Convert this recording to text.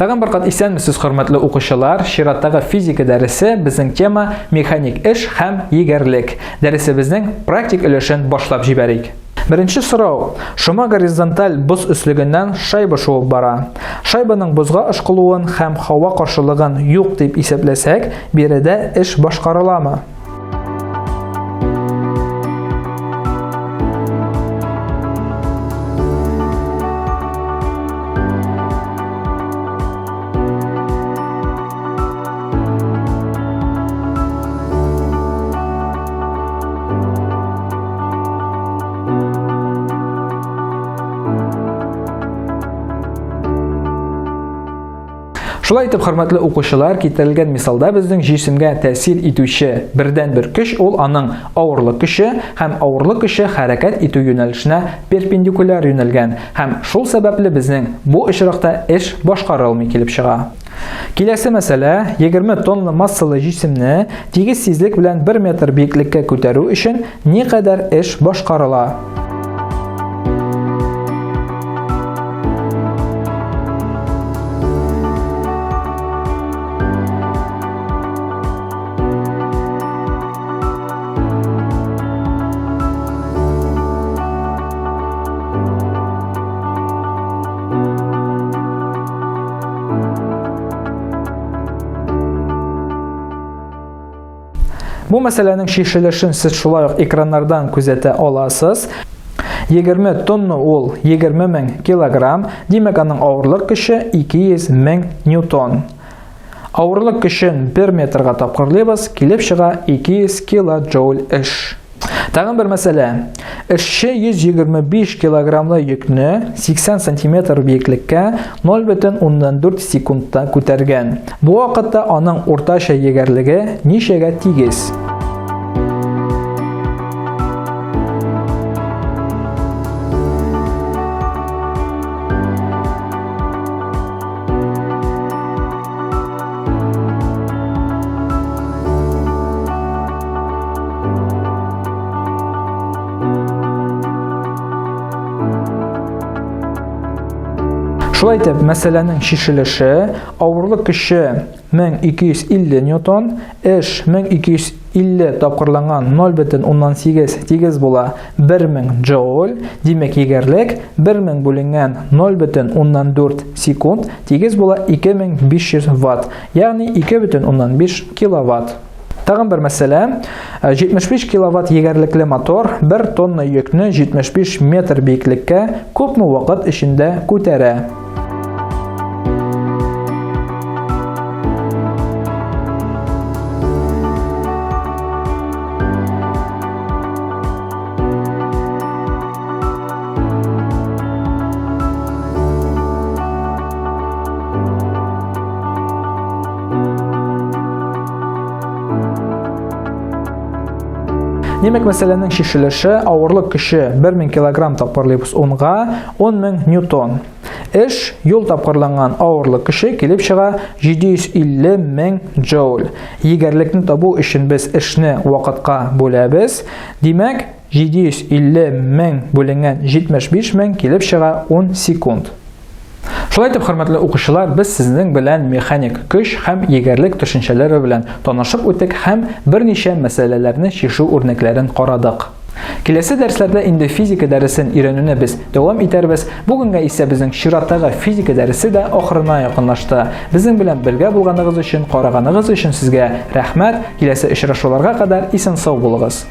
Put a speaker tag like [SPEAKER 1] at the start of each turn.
[SPEAKER 1] Тагын бер кат исәнмесез, хөрмәтле укучылар. Чираттагы физика дәресе безнең тема механик эш һәм егәрлек. Дәресебезнең практик өлешен башлап җибәрик. Беренче сорау. Шома горизонталь боз өслегеннән шайба шуып бара. Шайбаның бозга ышкылуын һәм һава каршылыгын юк дип исәпләсәк, биредә эш башкарыламы? Шулай итеп, хөрмәтле укучылар, китерелгән мисалда безнең җисемгә тәэсир итүче бердәнбер көч ул аның авырлык көче һәм авырлык көче хәрәкәт итү юнәлешенә перпендикуляр юнәлгән һәм шул сәбәпле безнең бу очракта эш башкарылмый килеп чыга. Киләсе мәсьәлә 20 тонна массалы җисемне тигез тизлек белән 1 метр биеклеккә күтәрү өчен никадәр эш башкарыла? Бу мәсьәләнең чишелешен сез шулай ук экраннардан күзәтә аласыз. 20 тонна ул 20 мең килограмм, димәк аның авырлык көче 200 мең ньютон. Авырлык көчен 1 метрга тапкырлыйбыз, килеп чыга 200 килоджоуль эш. Тагын бер мәсьәлә. Эшче 125 килограммлы йөкне 80 сантиметр биеклеккә 0,4 секундта күтәргән. Бу вакытта аның уртача егәрлеге ничәгә тигез? Шулай итеп, мәсьәләнең чишелеше авырлык көче 1250 ньютон, эш 1250 тапкырланган 0,8 тигез була 1000 джоуль, димәк егәрлек 1000 бүленгән 0,4 секунд тигез була 2500 ватт, ягъни 2,5 киловатт. Тагын бер мәсьәлә. 75 киловатт егәрлекле мотор 1 тонна йөкне 75 метр биеклеккә күпме вакыт эчендә күтәрә? Димәк, мәсьәләнең чишелеше авырлык көче 1000 килограмм тапкырлыйбыз 10-га 10000 ньютон. Эш юл тапкырланган авырлык көче килеп чыга 750 мең джоуль. Егәрлекне табу өчен без эшне вакытка бүләбез. Димәк, 750 мең бүленгән 75 мең килеп чыга 10 секунд. Шулай итеп, хөрмәтле укучылар, без сезнең белән механик көч һәм егәрлек төшенчәләре белән танышып үттек һәм берничә мәсьәләләрне чишү үрнәкләрен карадык. Киләсе дәресләрдә инде физика дәресен өйрәнүне без дәвам итәрбез. Бүгенгә исә безнең чираттагы физика дәресе дә ахырына якынлашты. Безнең белән бергә булганыгыз өчен, караганыгыз өчен сезгә рәхмәт. Киләсе очрашуларга кадәр исән-сау булыгыз.